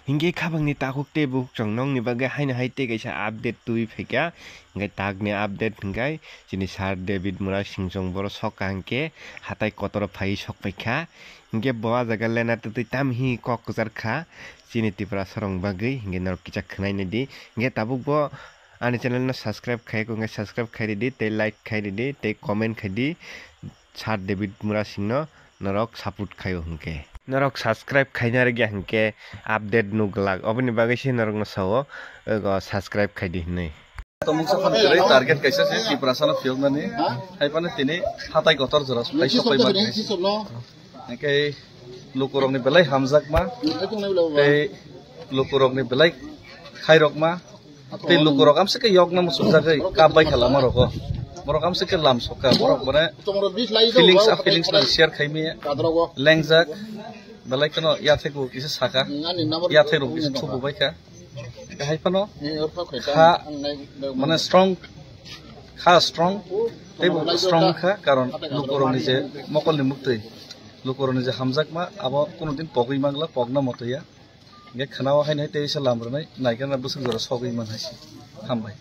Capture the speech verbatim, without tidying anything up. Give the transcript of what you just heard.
Hinkhe khabangni takhuk tei bukhuk chwng nokni bagwi haino hai tei kaisa update twi phaikha. Hinkhe takni update hinkhe chini Sir David Murasing chwng boro sokha hinkhe hatai kotoro phaiwi sokpaikha. Hinkhe bo ah jaga lena twtwi tamhi kok kwchar kha chini Tiprasarokni bagwi. Hinkhe norok kisa khwnai naidi. Hinkhe tabuk bo ani channel no subscribe khai, hinkhe subscribe khai ridi tei like khai ridi tei comment khai di. Sir David Murasing no norok support khaio hinkhe. Norok subscribe khaina rwgya hinkhe update nuk glak. Oboni bagwi se norokno sao, ogo subscribe khai di hinwi. Tomung sa phano kwrwi target kaisa se Tiprasano phiyoknani. Hai phano tini hatai kotor jora pai sopai ma. Hinkhe lukurokni belai hamjakma tei lukurokni belai khairokma. Tei lukurok amsike yokna muchukjagwi kap bai kha lama rogo. Borok amsike lam sokha, borok mane feelings, a feelings no share khaimaya. Lengjak, belai kheno yathek bo kisa saka. Yathek rok kisa thubu bai kha. Hai phano kha mane strong, kha strong, tei bo strong kha, karon lukurokni je mokolni muktwi, lukurokni je hamjakma, abo kunu din pogwi mangla, pogna motoya. Hinkhe khwnao haino hai tei se lam rwnai, naikhe na bwswk jora sogwi man hai se. Hambai.